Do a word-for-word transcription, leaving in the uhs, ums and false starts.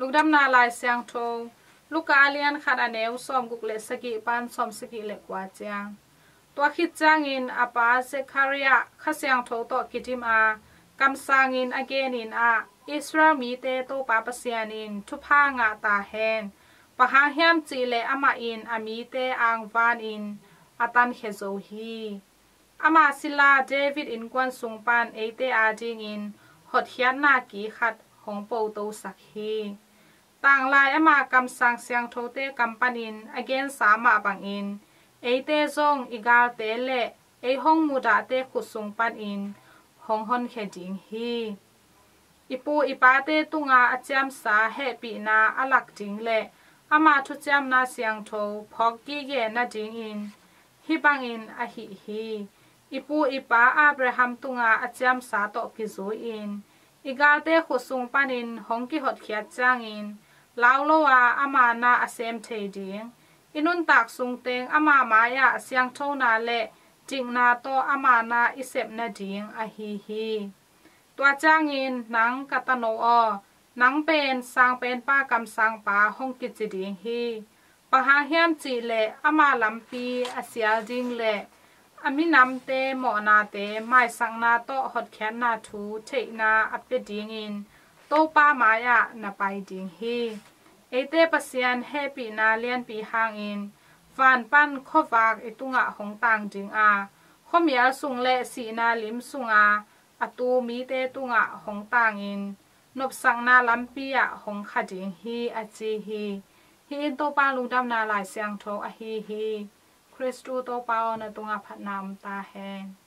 Lungdamna Lai Siangtho, Luka a lian khat a neu sawmguk le sagih pan sawmsagih le kua ciang. Tua khit ciangin a pa Zekhariah Kha Siangtho tawh kidim a, kamsangin a genin ah, Israel mite Topa Pasian in thupha ngah ta hen. Bang hang hiam cih leh amah in a mite angvanin a tankhia zo hi. Ama sila David innkuan sung pan eite adingin hotkhiatna ki khat hong potosak hi. Tanglai ama kamsang siangthote kam panin a gensa mah bangin eite zong i galte le ei hong mudahte khut sung panin hong honkhia ding hi. I pu i pate tunga a ciamsa hehpihna a lak ding le ama thuciamna siangtho phawk gige nadingin hih bangin a hih hi. I pu i pa Abraham tunga a ciamsa tawh kizui-in i galte khut sung panin hong kihotkhiat ciangin lau lo a ama na a sem thei ding, i nuntak sungteng ama mai-ah siangthona le dikna tawh ama na i sep nading ahi hi. Tua ciangin nang ka tano aw, nang pen Sangpenpa kamsangpa hong kici ding hi. Bang hang hiam cih leh ama lampi a sial ding le a minamte mawhnate maisakna tawh hotkhiatna thu theihna a pia dingin Topa mai-ah na pai ding hi. Eite Pasian hehpihna lianpi hangin van pan khuavak i tungah hong tang ding a, khuamial sung le sihna lim sunga a tu mite tungah hong tangin nopsakna lampi ah hong kha ding hi, a ci hi. Hih in Topa Lungdamna Lai Siangtho ahi hi. Khristu Topa aw, na tungah phatna om ta hen.